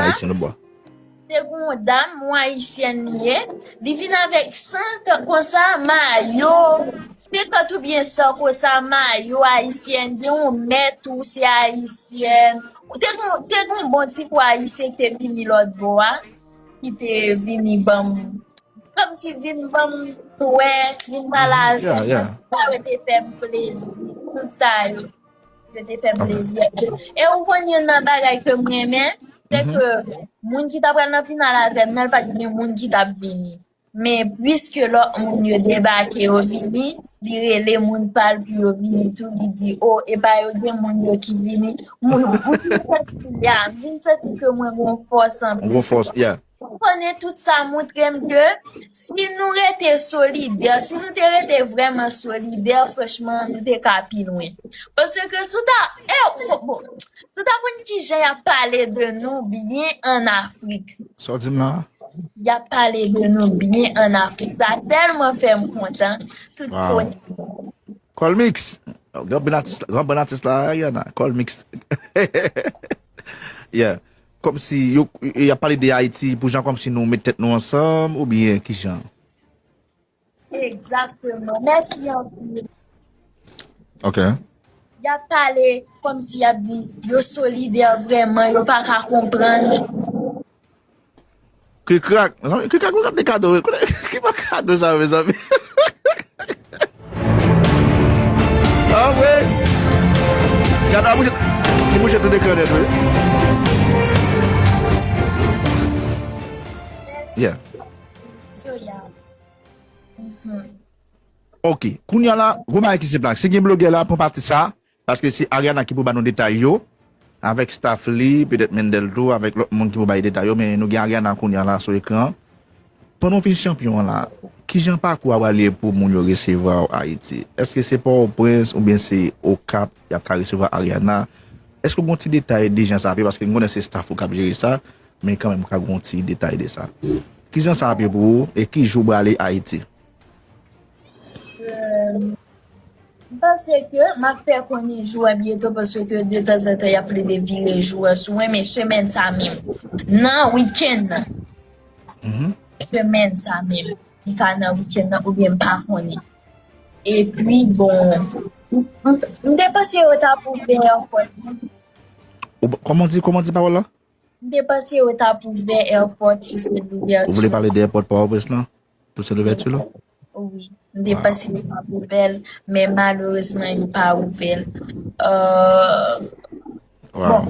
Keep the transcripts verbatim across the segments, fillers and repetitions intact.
Ayisyen lòtbò. Te gen yon dam, yon ayisyèn li ye, li vin avèk senkant konsa mayo, senkant oubyen san konsa mayo ayisyèn, gen yon mèt tou se ayisyèn. Te gen, te gen yon bon ti kou ayisyen ki te vini lòtbò a, ki te vini ban m, kòmsi vin ban m swè, vin pale avè m, sa yo te fè m plezi, tout sa yo. Yo te fè m plezi anpil. E ou konn youn nan bagay ke m renmen, se ke moun ki ta pral nan final avè m nan, li pa t gen moun ki t ap vini. Men piske lòt moun yo debake, yo vini, li rele moun pa l pou yo vini tou, li di, "O, epa yo gen moun yo ki vini." Mwen, mwen vin santi, ya, m vin santi ke mwen gon fòs anplis. Gon fòs, yeah. Konnen tout sa montre m ke si nou rete solidè, si nou te rete vrèman solidè, franchman, nou te ka pi lwen. Paske si w ta, e, bon, bon, si w ta konn kijan y ap pale de nou byen ann Afrik. Sa w di m la? Y ap pale de nou byen ann Afrik. Sa tèlman fè m kontan. Tout konnen. Colmix. Gran bon atis, gran bon atis la, Ariana. Colmix. Yeah. Kòmsi yo, y ap pale de Ayiti pou jan kòmsi nou met tèt nou ansanm oubyen kijan? Egzakteman. Mèsi anpil. Ok. Y ap pale kòmsi y ap di yo solidè vrèman, yo pa ka konprann. Krikrak. Mezanmi, krikrak, mwen ap de kado, wi. Kote, ki pa kado sa, mezanmi? Ah, wi. Kado a bouje, li bouje tou de kran nèt, wi. Yeah. So, yeah. Mhm. Ok. Kounye a la, gwo bagay ki se plak. Si gen blogè la, pran pati sa. Paske se Ariana ki pou ba nou detay yo, avèk staff li, petèt Mendel tou, avèk lòt moun ki pou bay detay yo, men nou gen Ariana kounye a la sou ekran. Pandan w fin chanpyon an la, kijan pakou a pral ye pou moun yo resevwa w Ayiti? Èske se Pòtoprens oubyen se Okap y ap ka resevwa Ariana? Èske w gen yon ti detay de jan sa ap ye? Paske m konnen se staff ou k ap jere sa, men kanmenm w ka gen yon ti detay de sa. Kijan sa ap ye pou ou e ki jou w prale Ayiti? Euh, M panse ke m ap fè konnen jou a byento paske detanzantan y ap plede vire jou a sou mwen, men semèn sa menm, nan wikenn nan. Mhm. Semèn sa menm, li ka nan wikenn nan oubyen m pa konnen. Epi, bon, m, m, m te panse yo t ap ouvè ankò. Ou, kòman w di, kòman w di pawòl la? M te panse yo t ap ouvè èpòt pou se louvèti. Ou vle pale de èpòt Pòtoprens lan? Pou se louvèti lan? Wi. M te panse yo t ap ouvè l, men malerezman, yo pa ouvè l. Euh, bon.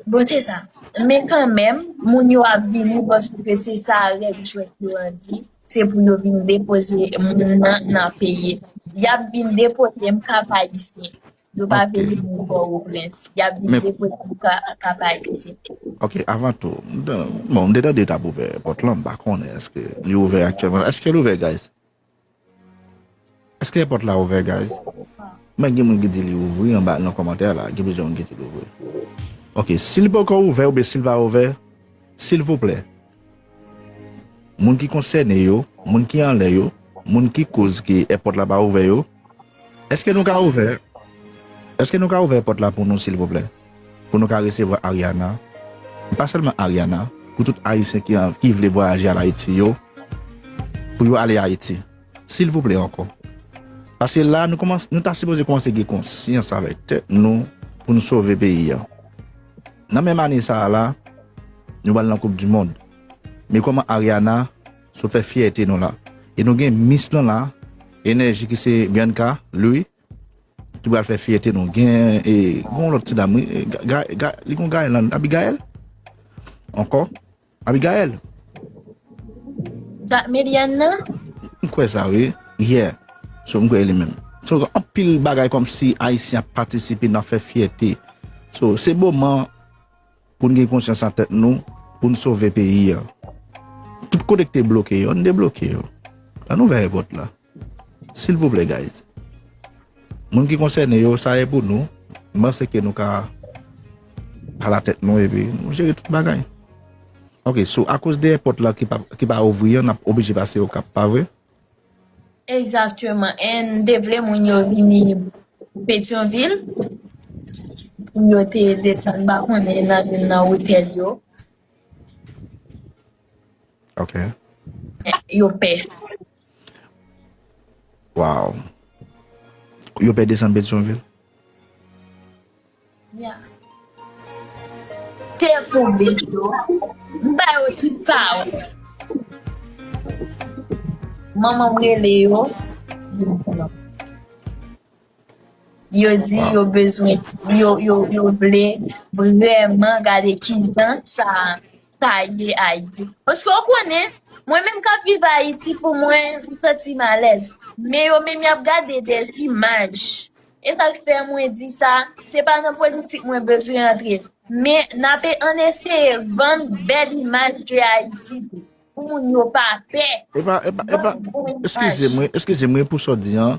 Bon, se sa. Men kanmenm, moun yo ap vini paske se sa règ jwèt yo an di. Se pou yo vin depoze moun nan nan peyi. Y ap vin depoze m Kap Ayisyen. Yo pa vle moun Pòtoprens. Y ap vin depoze m Ka-, Kap Ayisyen. Ok, avan tou, m te, bon, m te tande yo t ap ouvè èpòt lan, m pa konnen èske li ouvè aktyèlman. Èske l ouvè, guys? Èske èpòt la ouvè, guys? Men gen moun ki di li ouvri anba nan kòmantè la, gen plizyè moun ki di li ouvri. Ok, si l poko ouvè oubyen si l pa ouvè, silvouplè, moun ki konsène yo, moun ki anlè yo, moun ki koz ke èpòt la pa ouvè yo, èske nou ka ouvè, èske nou ka ouvè pòt la pou nou, silvouplè? Pou nou ka resevwa Ariana. Pa sèlman Ariana, pou tout Ayisyen ki an, ki vle vwayaje al Ayiti yo, pou yo ale Ayiti. Silvouplè ankò. Paske la, nou kòmanse, nou ta sipoze kòmanse gen konsyans avèk tèt nou pou nou sove peyi a. Nan menm ane sa a la, nou pral nan Koup di Mond. Men kòman Ariana sot fè fyète nou la. E nou gen Miss lan la, Enèji ki se Bianca Louis, ki pral fè fyète nou. Gen, e, gen yon lòt ti dam, wi, e, Ga-, Ga-, Ga-, li gon Gaël lan, Abigail? Ankò? Abigail? Dak Melian nan? M kwè sa, wi. Yeah. So, m kwè li menm. So, anpil bagay kòmsi Ayisyen ap patisipe nan fè fyète. So, se moman pou n gen konsyans nan tèt nou, pou n sove peyi a. Tout kote ki te bloke yo, ann debloke yo. Ann ouvè èpòt la. Silvouplè, guys. Moun ki konsène yo, sa e pou nou. M panse ke nou ka pale a tèt nou epi nou jere tout bagay. Ok, so, akoz de èpòt la ki pa, ki pa ouvri an, n ap oblije pase Okap, pa vre? Egzakteman. E m te vle moun yo vini Petyonvil. Yo te desann, m pa konnen, nan youn nan otèl yo. Ok. Yo pè. Wow. Yo pè desann Petyonvil? Ya. Te pou Betyo. M ba yo tout pawòl. Manman m rele yo. Yo di yo bezwen, yo, yo, yo vle vrèman gade kijan sa, sa ye Ayiti. Paske w konnen, mwen menm k ap viv Ayiti, pou mwen, m santi m alèz. Men yo menm y ap gade dèzimaj. E sa k fè mwen di sa, se pa nan politik mwen bezwen antre. Men n ape, ann eseye vann bèl imaj de Ayiti tou. Pou moun yo pa pè. Epa, epa, epa, eskize mwen, eskize mwen pou sa w di an.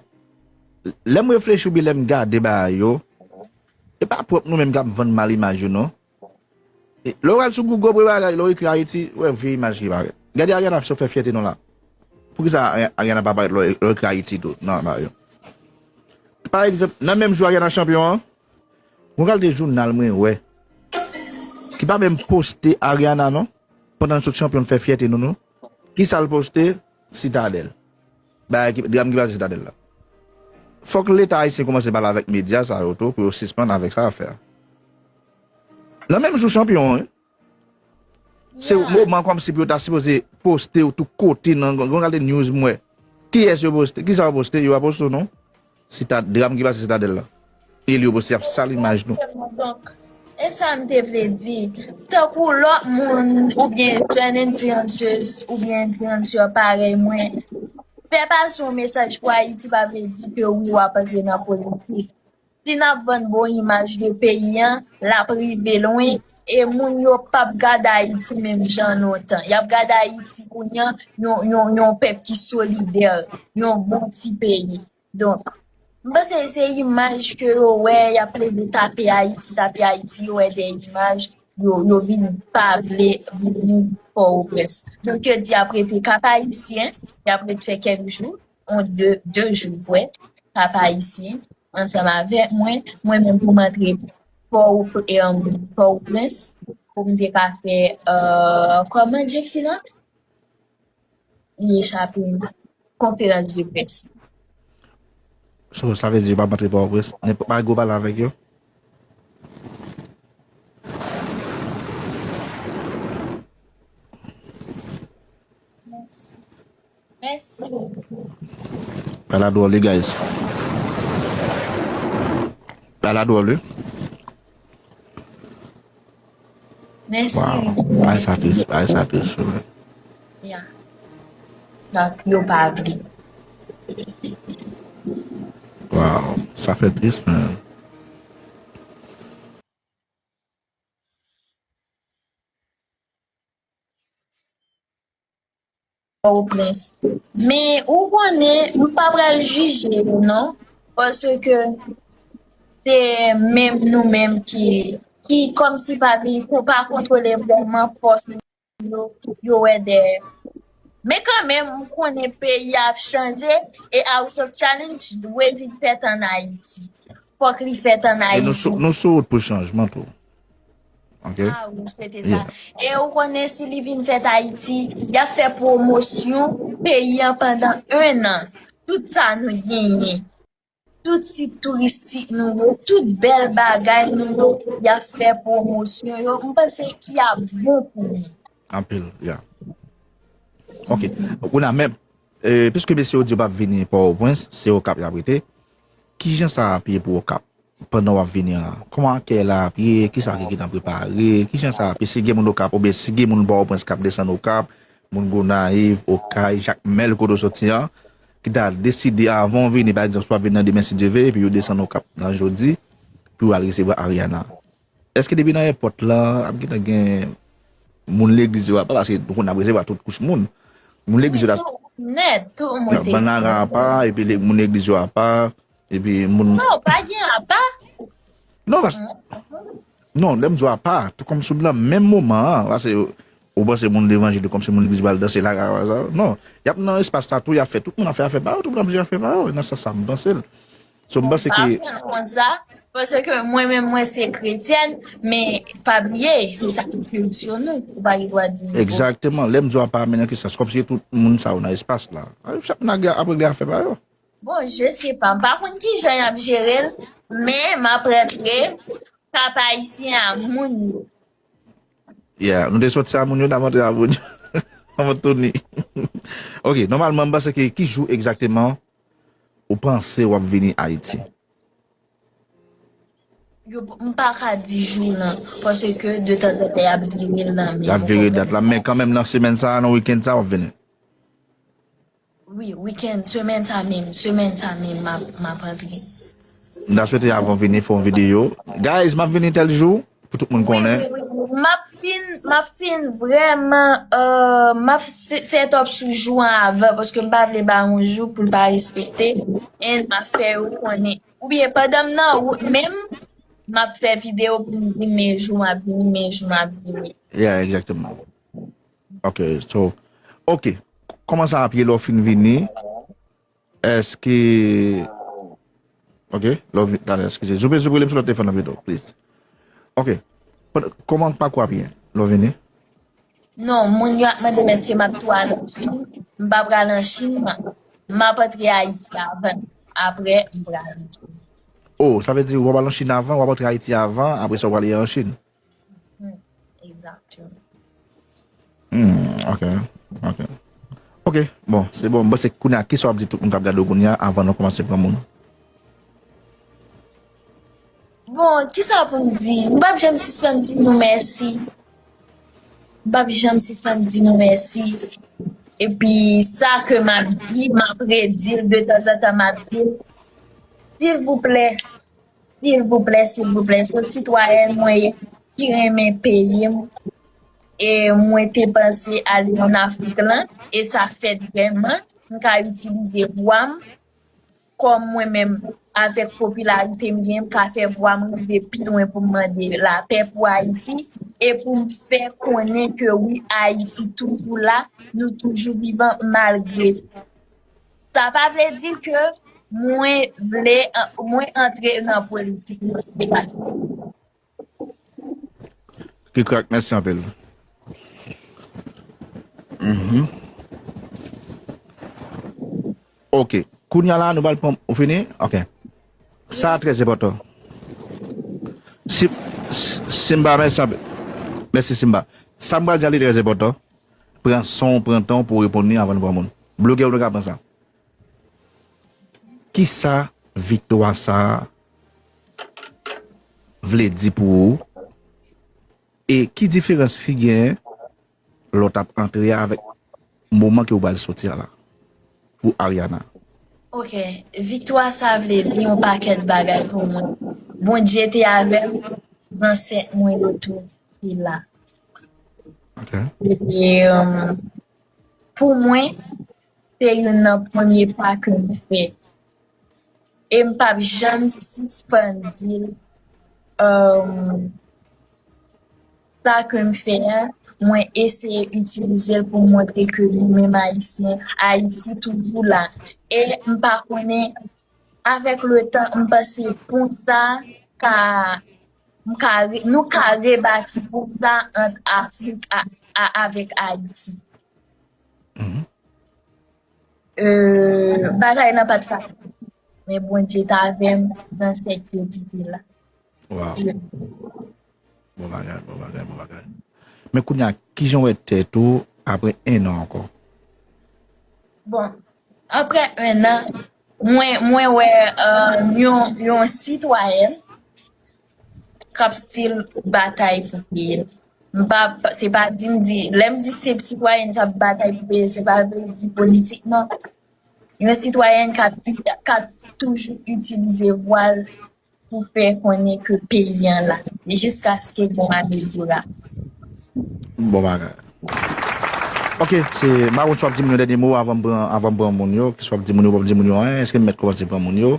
Lè m reflechi oubyen lè m gade bagay yo, e pa pwòp nou menm k ap vann mal imaj yo non. Lè w al sou Google pou bagay, lè w ekri Ayiti, w wè vye imaj ki parèt. Gade Ariana sa w fè fyète nou la. Poukisa Ariana pa parèt lè w ekri Ayiti tou nan bagay yo? Pa egzanp, nan menm jou Ariana chanpyon an, gon kalite jounal mwen wè ki pa menm poste Ariana non. Pandan l sot chanpyon, l fè fyète nou non. Kisa l poste? Sitadèl. Bagay ki, dram ki pase Sitadèl la. Fòk Leta ayisyen kòmanse pale avèk medya sa yo tou pou yo sispann avèk sa afè a. Nan menm jou chanpyon an, wi. Se moman kòmsi pou yo ta sipoze poste w tout kote nan gon kalite news m wè. Kiyès yo poste? Kisa yo poste? Yo pa poste w non. Sitad, dram ki pase Sitadèl la. E li yo poste ap sal imaj nou. Donk, e sa m te vle di. Tankou lòt moun oubyen jèn influencers oubyen influencer parèy mwen, fè pase yon mesaj pou Ayiti pa vle di ke wi w ap antre nan politik. Si n ap vann bon imaj de peyi an, l ap rive lwen. E moun yo p ap gade Ayiti menm jan lontan. Y ap gade Ayiti kounye a, yon, yon, yon pèp ki solidè, yon bon ti peyi. Donk, m panse se imaj ke yo wè, y ap plede tape Ayiti, tape Ayiti, yo wè de imaj, yo, yo vin pa vle vini Pòtoprens. Donk, yo di y ap rete Kap Ayisyen, y ap ret fè kèk jou, on de, de jou, vre, Kap Ayisyen, ansanm avèk mwen, mwen menm pou m antre Pò, Pòtoprens, pou m te ka fè, euh, kòman Jeffrey lan? Li echape m. Konferans de près. So, sa vle di yo pa antre Pòtoprens. Nenpòt bagay ou pale avèk yo. Mèsi. Mèsi. Bagay la dwòl wi, guys. Bagay la dwòl wi. Mèsi. Wow. Bagay sa tris, bagay sa tris, wi. Ya. Donk, yo pa vle. Wow. Sa fè tris, men. Pòtoprens. Men ou konnen, m pa pral jije yo non, paske se menm nou menm ki, ki kòmsi pa vin, pa kontwole vrèman fòs nou yo, yo wè dèyè. Men kanmenm, m konnen peyi a ap chanje e House of Challenge dwe vin fèt ann Ayiti. Fòk li fèt ann Ayiti. E nou sou, nou sou wout pou chanjman tou. Ok. Ah wi, se te sa. E ou konnen si li vin fèt Ayiti, y ap fè pwomosyon peyi an pandan en an. Tout sa nou genyen. Tout sit touristik nou yo, tout bèl bagay nou yo, y ap fè pwomosyon yo. M panse ki ap bon pou nou. Anpil, ya. Ok. Kounye a, men, e, piske mesye yo di yo p ap vini Pòtoprens, se Okap y ap rete, kijan sa ap ye pou Okap? Pandan w ap vini an la? Kòman akèy la ap ye? Kisa ki gentan prepare? Kijan sa ap ye? Si gen moun Okap, oubyen si gen moun Pòtoprens k ap desann Okap, moun Gonayiv, Okay, Jakmèl, kote w soti an, ki ta deside avan w vini, pa egzanp, si w ap vin nan demen si Dye ve, epi yo desann Okap nan jodi, pou yo al resevwa Ariana. Èske depi nan èpòt la, ap gentan gen moun legliz yo apa? Paske nou konn ap resevwa tout kouch moun. Moun legliz yo ta. Nèt, tout moun te. Bannara apa, epi moun legliz yo apa, epi moun. Non, pa gen apa. Non, pas. Non, lè m di w apa, tou kòm sou nan menm moman an, paske ou panse moun levanjil yo kòmsi moun legliz yo al danse la, sa, non. Y ap nan espas la tou, y ap fè tout moun ap fè afè pa yo, tout moun ap jere afè pa yo, nan sans sa m panse l. So, m panse ke... Pa pran konn sa, paske mwen menm, mwen se kretyèn, men pa bliye, se sa ki kilti nou, ou pa gen dwa di. Egzakteman. Lè m di w a pa menm nan ki sans, kòmsi tout moun sa yo nan espas la. A, chak moun ap regle afè pa yo. Bon, je sais pas. M pa konn ki jan y ap jere l, men m ap rantre Pap Ayisyen a moun yo. Yeah, nou te soti a moun yo, n ap antre a moun yo. N ap tounen. Ok, nòmalman, m panse ke ki jou egzakteman ou panse w ap vini Ayiti? Yo, m pa ka di jou nan, paske de tanzantan y ap vire l nan men. Y ap vire dat la, men kanmenm nan semèn sa a, nan wikenn sa a, w ap vini. Wi, wikenn, semèn sa menm, semèn sa menm, m ap, m ap antre. M ta swete avan w vini fè yon videyo. Guys, m ap vini tèl jou, pou tout moun konnen. Wi, wi, wi. M ap fin, m ap fin vrèman, euh, m ap se-, set up sou jou an avan, paske m pa vle ba yon jou pou l pa respekte, and m ap fè yo konnen. Oubyen pandan m nan wout menm, m ap fè videyo pou m di men jou m ap vini, men jou m ap vini. Yeah, egzakteman. Ok, so, ok. Kòman sa ap ye lè w fin vini? Èske, ok, lè w vin, talè, eskize. Souple, souple, rele m sou lòt telefòn nan pito, please. Ok. Kòman pakou ap ye lè w vini? Non, moun yo ap mande m èske m ap tou al an Chin. M pa pral an Chin, m, m ap antre Ayiti avan. Apre, m pral an Chin. Oh, sa vle di w ap al an Chin avan, w ap antre Ayiti avan, apre sa w prale an Chin? Hmm, egzakteman. Hmm, ok, ok. Ok, bon, se bon. M panse kounye a, kisa w ap di tout moun k ap gade w kounye a avan nou kòmanse pran moun? Bon, kisa pou m di? M p ap janm sispann di nou mèsi. M p ap janm sispann di nou mèsi. Epi sa ke m ap di, m ap redi l, de tanzantan m ap di l. Silvouplè, silvouplè, silvouplè, se yon sitwayèn mwen ye ki renmen peyi m. E mwen te panse ale ann Afrik lan, e sa fèt vrèman. M ka itilize vwa m kòm mwen menm, avèk popilarite m genyen, m ka fè vwa m rive pi lwen pou m mande lapè pou Ayiti, e pou m fè konnen ke wi, Ayiti toujou la, nou toujou vivan malgre. Sa pa vle di ke mwen vle, mwen antre nan politik, non, se pa sa. Kikrak, mèsi anpil. Mhm. Ok. Kounye a la, nou pral pran, ou fini? Ok. Sa a trè enpòtan. Si, si, Simba, mèsi anpil. Mèsi, Simba. Sa m pral di a, li trè enpòtan. Pran san w, pran tan w pou w reponn li avan nou pran moun. Blogè, ou nou ka pran sa. Kisa viktwa sa a vle di pou ou? E ki diferans ki genyen lè w t ap antre a avèk moman ke w pral soti a la pou Ariana? Ok, viktwa sa vle di yon pakèt bagay pou mwen. Bondye te avè m, zansèt mwen yo tou te la. Ok. E, um, pou mwen, se youn nan premye pa ke m fè. E m p ap janm sispann di l, um, sa ke m fè a, mwen eseye itilize l pou montre ke nou menm Ayisyen, Ayiti toujou la. E m pa konnen, avèk letan, m panse pon sa ka, m ka re-, nou ka rebati pon sa ant Afrik a, a, avèk Ayiti. Mhm. Euh, bagay nan pa t fasil. Men Bondye t avè m, zansèt yo ki te la. Wow. Bon bagay, bon bagay, bon bagay. Men kounye a, kijan w wè tèt ou apre en an ankò? Bon, apre en an, mwen, mwen wè, euh, yon, yon sitwayèn k ap still batay pou peyi l. M pa, se pa di m di, lè m di se sitwayèn k ap batay pou peyi l, se pa vle di politikman. Yon sitwayèn k ap, k ap toujou itilize vwa l pou fè konnen ke peyi an la, jiskaske gon amelyorasyon. Bon bagay. Ok, se, m pa konn si w ap di moun yon dènye mo avan m pran, avan m pran moun yo, ki si w ap di moun yo, w ap di moun yo anyen, èske m mèt kòmanse pran moun yo?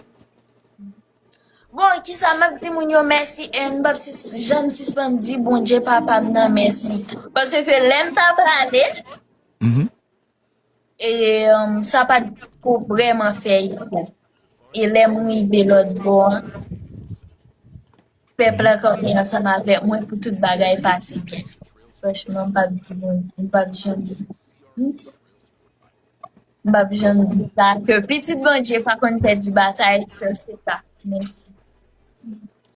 Bon, kisa m ap di moun yo mèsi, e m p ap sis-, janm sispann di Bondye Papa m nan mèsi. Paske lè m ta prale, mhm, e, um, sa pa t ko vrèman fè efò. E lè m rive lòt bò an, pèp la kanpe ansanm avèk mwen pou tout bagay pase byen. Franchman, m p ap di bon, m p ap janm, m p ap janm di sa, ke pitit Bondye pa konn pèdi batay, se, se sa. Mèsi.